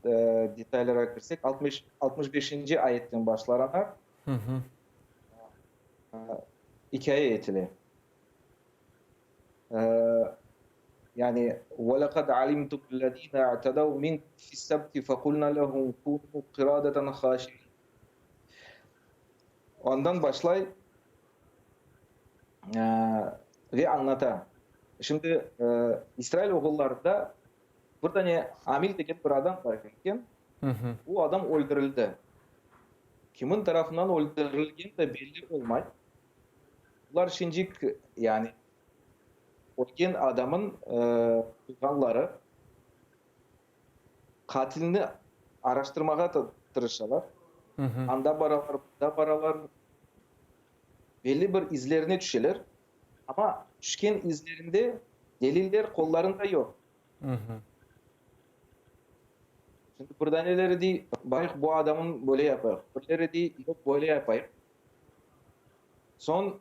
detaylara kirsek, 65-inci ayetten başlarana ikâye etile. Yani, Ve leqad alimtumul-lezine i'tedev minkum fis-sebti fequlna lehum kunu qiradeten haşi'in. Ondan başlay ve añlata. Şimdi İsrail oğullarında bir dane Amil degen bir adam bar eken. Bu adam öldürildi. Kimin tarafından öldürilgeni de belli olmay. Bular şincik, yani ölgen adamın tuvğanları qatilni araştırmağa tırışalar. Anda baralar, mında baralar, belli bir izlerine tüşeler. Amma tüşken izlerinde deliller qollarında yoq. Şimdi bir daneleri dey, barayıq bu adamın böyle yapayıq, birleri dey, yoq böyle yapayıq. Soñ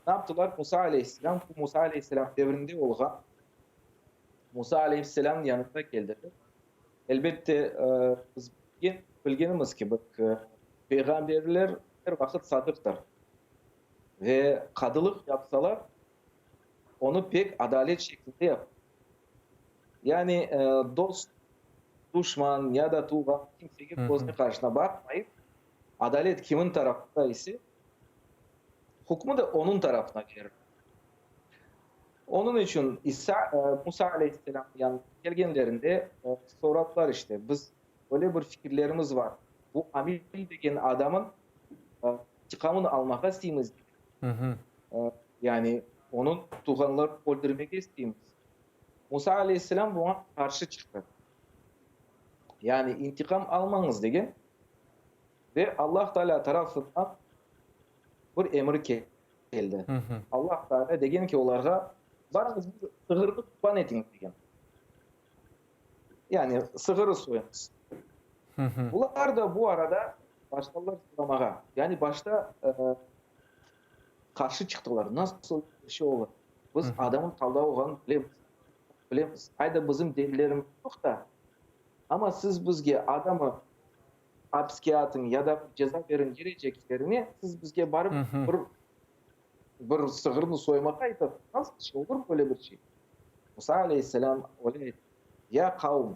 ne yaptılar? Musa aleyhisselâm, bu Musa aleyhisselâm devrinde olğan, Musa aleyhisselâmnıñ yanına keldiler. Elbette, biz bilgenimiz kibi, peyğamberler er vaqıt sadıqtır ve qadılıq yapsalar, onı pek adalet şeklinde yapar. Yani dost, duşman ya da tuvğan kimsege közüne qarşına baqmayıp, adalet kimin tarafında ise, hükmü de onıñ tarafına verir. Onıñ içün İsa, Musa aleyhisselâmnıñ yanına kelgenlerinde soradılar, işte, biz böyle bir fikirlerimiz bar, bu Amil degen adamın intiqamını almağa isteymiz, yani onıñ tuvğanlarını öldürmege isteymiz. Musa aleyhisselâm buña qarşı çıqtı. Yani intiqam almañız degen ve Allah Taalâ tarafından bir emir keldi. Allah Taalâ degen ki olarğa, barıñız bir sığırnı qurban etiñiz degen. Yani sığırı soyuñız. Bular da bu arada başladılar soramağa. Yani başta qarşı çıqtılar. Nasıl bir şey olur? Biz adamın qalda olğanını bilemiz. Bilemiz. Ayda bizim delillerimiz yoq da, amma siz bizge adamı apiske atıñ ya da ceza beriñ berecek yerine siz bizge barıp bir bir sığırnı soymağa aytasıñız. Nasıl şey olur böyle bir şey? Musa aleyhisselâm öyle ayttı, Ya qavm,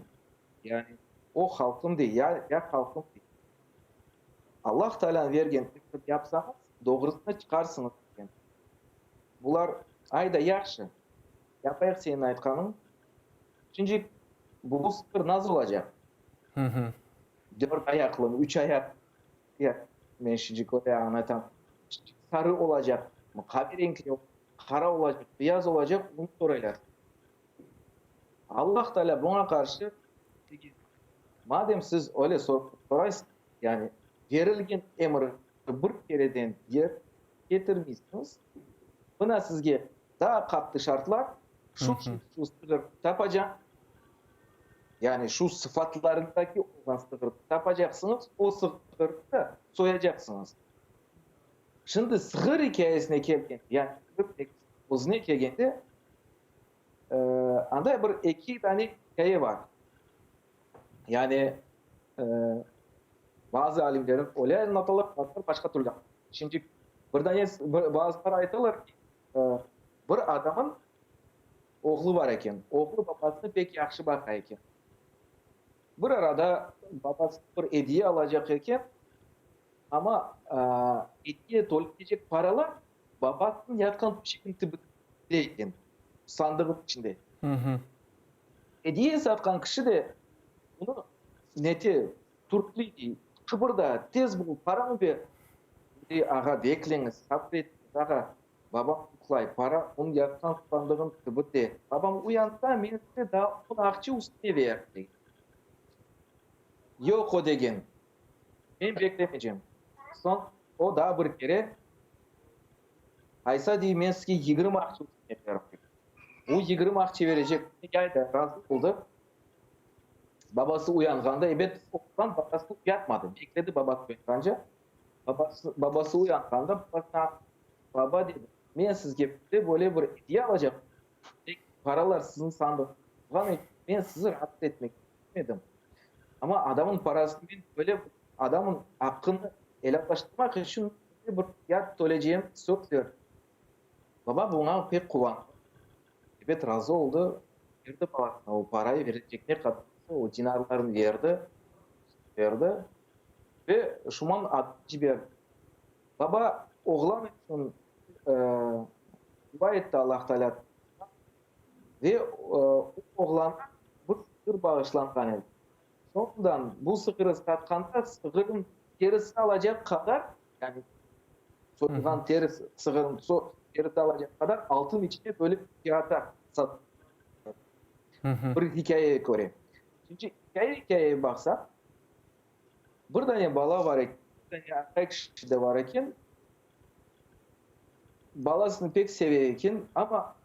yani o halqım dey, ya ya halqım dey, Allah Taalânıñ bergen emrini yapsañız, doğrusına çıqarsıñız degen. Bular, ayda yahşı, yapayıq seniñ aytqanıñ, şimdi bu sığır nasıl olacaq? Dört ayaqlımı, üç ayaqlımı? Men şimdi köre añlatam. Sarı olacaqmı, qaverenkli, qara olacaq, beyaz olacaq, onı soraylar. Allah Teala buña qarşı degen, Madem siz öyle soraysıñız, yani berilgen emri bir kereden yer ketirmeysiñiz, mına sizge daa qattı şartlar, şu, şu, şu sığır tapacaq, yani şu sıfatlarındaki olğan sığırnı tapacaqsıñız, o sığırnı da soyacaqsıñız. Şimdi sığır ikâyesine kelgende, yani sığır özüne kelgende, anda bir eki dane ikâye bar. Yani bazı alimler öyle añlatalar, bazıları başqa türlü. Şimdi bir dane bazıları aytalar ki, bir adamın oğlu bar eken, oğlu babasını pek yahşı baqa eken. Bir arada babası bir ediye alacaq eken, amma ediye tölenecek paralar babasınıñ yatqan töşeginiñ tübünde eken, sandığınıñ içinde. Ediye satqan kişi de bunı nete, türkli dey, qıbırda, tez bol, paramı ber. Dey, ağa, bekleñiz, sabır etiñiz, ağa, babam yuqlay, para onıñ yatqan sandığınıñ tübünde. Babam uyansa, men size daa on aqça üstüne bererim, dey. Yoq, o degen, men beklemeycem. Soñ o daa bir kere, Aysa, dey, men sizge 20 aqça üstüne bererim, dey. O 20 aqça berecek, ayda razı oldı. Babası uyanğanda, ebet, oğlan babasını uyatmadı, bekledi babası uyanğance. Babası, babası uyanğanda, babasına, Baba, dedi, men sizge böyle-böyle bir ediye alacaqım, lâkin paralar siziñ sandıqta olğanı içün men sizi rahatsız etmek istemedim. Amma adamın parasını men böyle bir adamın aqqını elâlaştırmaq içün böyle bir fiyat tölecegim söz berdim. Baba buña pek quvandı. Ebet, razı oldı, berdi balasına o parayı, verecek ne qadar olsa, o dinarlarnı berdi, berdi ve şuman adamı ciberdi. Baba oğlan içün dua etti Allah Taalâdan. Ve o oğlanğa bir sığır bağışlanğan edi. Soñundan bu sığırı satqanda sığırıñ terisi alacaq qadar, yani soyulğan terisi, sığırıñ terisi alacaq qadar altın içine bölip fiyata satılğan. Bir hikâyeye köre. Şimdi hikâye hikâyeye baqsaq, bir dane bala bar eken, bir dane aqay kişi de bar eken, balasını pek seve eken, amma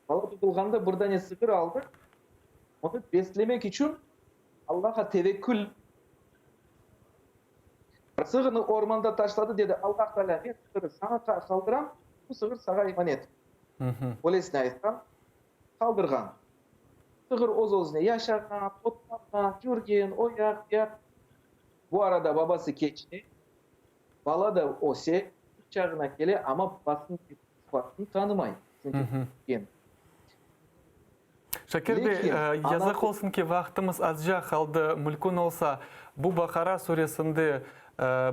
bala doğulğanda bir dane sığır aldı, onı beslemek içün Allaha tevekkül Sığırnı ormanda taşladı, dedi, Allah Taalâ, men sığırı saña qaldıram, bu sığır saña emanet. Öylesine aytqan, qaldırğan. Sığır öz-özüne yaşağan, otlanğan, yürgen, o yaq, bu yaq. Bu arada babası keçine, bala da öse, çağına kele, amma babasınıñ sıfatını tanımay, çünki küçükken. Şakir bey, yazıq olsun ki, vaqtımız azca qaldı. Mülkün olsa, bu Baqara suresinde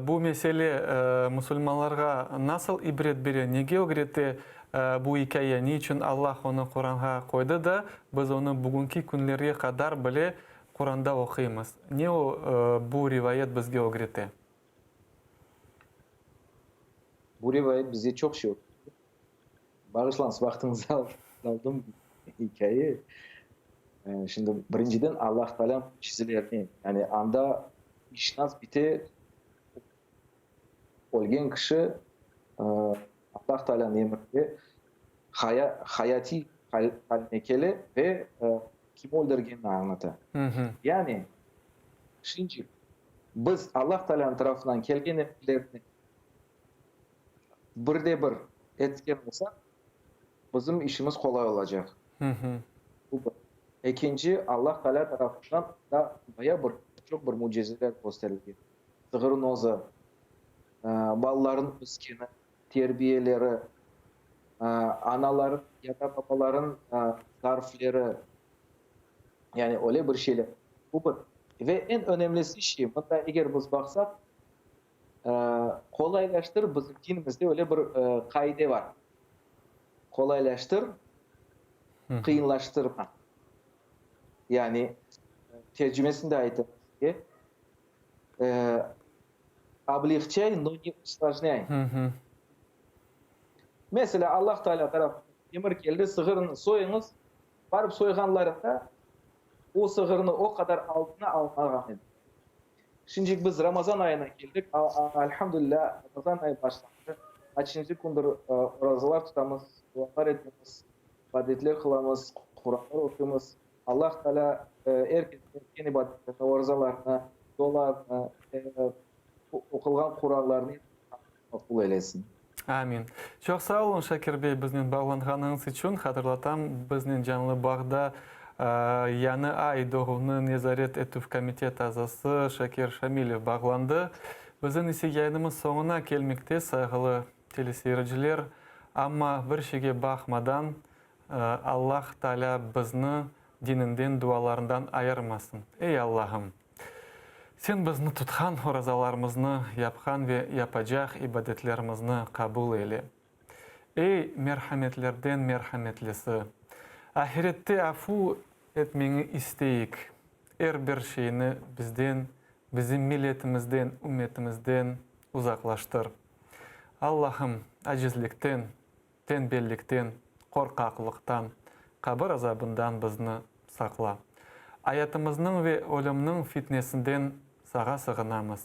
bu mesele musulmanlarğa nasıl ibret bere, nege ögrete bu ikâye, ne içün Allah onı Quranğa qoydı da, biz onı bugünki künlerge qadar bile Quranda oquymız? Ne o, bu rivayet bizge ögrete? Bu rivayet bize çoq şey ögrete. Bağışlañız, vaqtıñızı aldım, ikâye. Şimdi, birinciden, Allah Taalâ mücizelerine, yani anda iş nasıl bite, ölgen kişi Allah Taalânıñ emrinde hayatiy haline kele ve kim öldürgenini añlata. Yani, şimdi biz Allah Taalânıñ tarafından kelgen emirlerni Bir de bir etken olsaq, bizim işimiz qolay olacaq. Bu bir. Ekinci, Allah Taalâ tarafından da baya bir çoq bir mücizeler kösterilgen. Sığırın özü, balaların öskeni, terbiyeleri, anaların ya da babaların zarfleri, yani öyle bir şeyler. Bu bir. Ve eñ önemlisi şey, mında eger biz baqsaq, Qolaylaştır, bizim dinimizde öyle bir qaide bar. Qolaylaştır, qıyınlaştırma. Yani, tercimesini de aytayım sizge. Oblegçay, no ne usložnây. Meselâ, Allah Taalâ tarafından emir keldi, sığırnı soyuñız. Barıp soyğanlarında, o sığırnı o qadar altına almağan edi. Şimdilik biz Ramazan ayına keldik, alhamdulilâ, Ramazan ayı başlandı. Qaçıncı kündir orazalar tutamız, dualar etemiz, ibadetler qılamız, Quranlar oquymız. Allah Taalâ er kesniñ etken ibadetlerini, orazalarını, dualarını, oqulğan Quranlarını maqbul eylesin. Amin. Çoq sağ olun, Şakir bey, biznen bağlanğanıñız içün. Hatırlatam, biznen canlı bağda Yañı ay doğuvnı nezaret etüv komitet azası Şakir Şamilev bağlandı. Bizim ise yayınımız soñuna kelmekte, sayğılı teleseyirciler. Amma bir şeyge baqmadan, Allah Taalâ bizni dininden, dualarından ayırmasın. Ey, Allahım! Sen bizni tutqan orazalarımıznı, yapqan ve yapacaq ibadetlerimizni qabul eyle. Ey, merhametlerden merhametlisi! Ahirette afu etmeñi isteyik. Er bir şeyni bizden, bizim milletimizden, ümmetimizden uzaqlaştır. Allahım, acizlikten, Tenbellikten, qorqaqlıqtan, qabir azabından bizni saqla. Ayatımıznıñ ve ölümniñ fitnesinden Sağa sığınamız.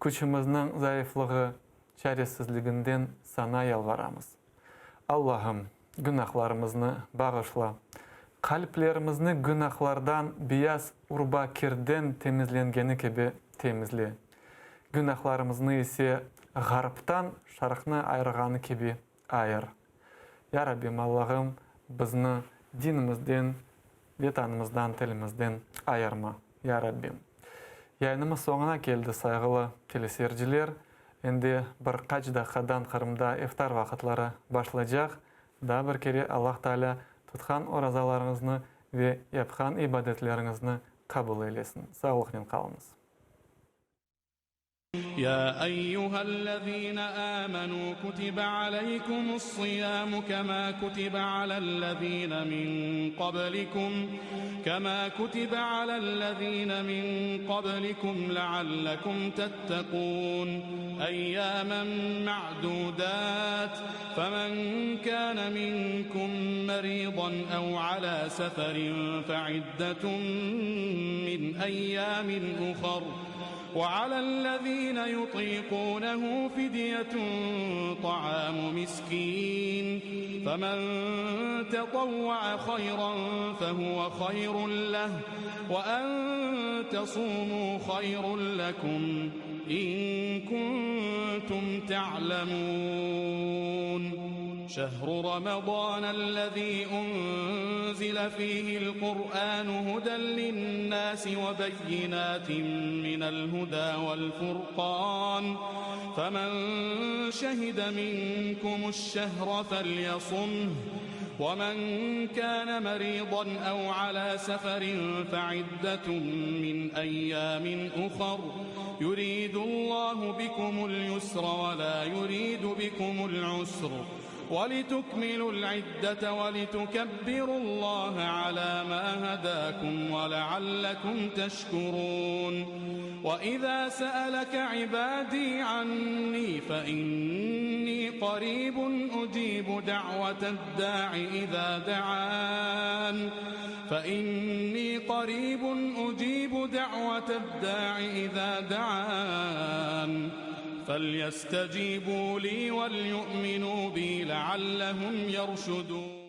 Küçümizniñ zayıflığı, çaresizliginden Saña yalvaramız. Allahım, günahlarımıznı bağışla. Qalplerimizni günahlardan beyaz urba kirden temizlengeni kibi temizle. Günahlarımıznı ise ğarptan şarqnı ayırğanı kibi ayır. Ya Rabbim Allahım, bizni dinimizden, Vetanımızdan, tilimizden ayırma, Ya Rabbim. Yayınımız soñuna keldi, sayğılı teleseyirciler. Endi bir qaç daqiqadan Qırımda iftar vaqıtları başlaycaq. Daa bir kere Allah Taalâ tutqan orazalarıñıznı ve yapqan ibadetleriñizni qabul eylesin. Sağlıqnen qalıñız. Ya eyyühellezine âmenû kutibe aleykumus-siyâmu kemâ kutibe alellezîne min qablikum kemâ kutibe alellezîne min qablikum leallekum tettekûn eyyâmen me'dûdât femen kâne minkum merîdan ev alâ seferin feiddetun min eyyâmin uhar. وعلى الذين يطيقونه فدية طعام مسكين فمن تطوع خيرا فهو خير له وأن تصوموا خير لكم إن كنتم تعلمون شهر رمضان الذي أنزل فيه القرآن هدى للناس وبينات من الهدى والفرقان فمن شهد منكم الشهر فليصمه ومن كان مريضا أو على سفر فعدة من أيام أخر يريد الله بكم اليسر ولا يريد بكم العسر ولتكملوا العدة ولتكبروا الله على ما هداكم ولعلكم تشكرون وإذا سألك عبادي عني فإني قريب أجيب دعوة الداع إذا دعان فإني قريب أجيب دعوة الداع إذا دعان فليستجيبوا لي وليؤمنوا بي لعلهم يرشدون.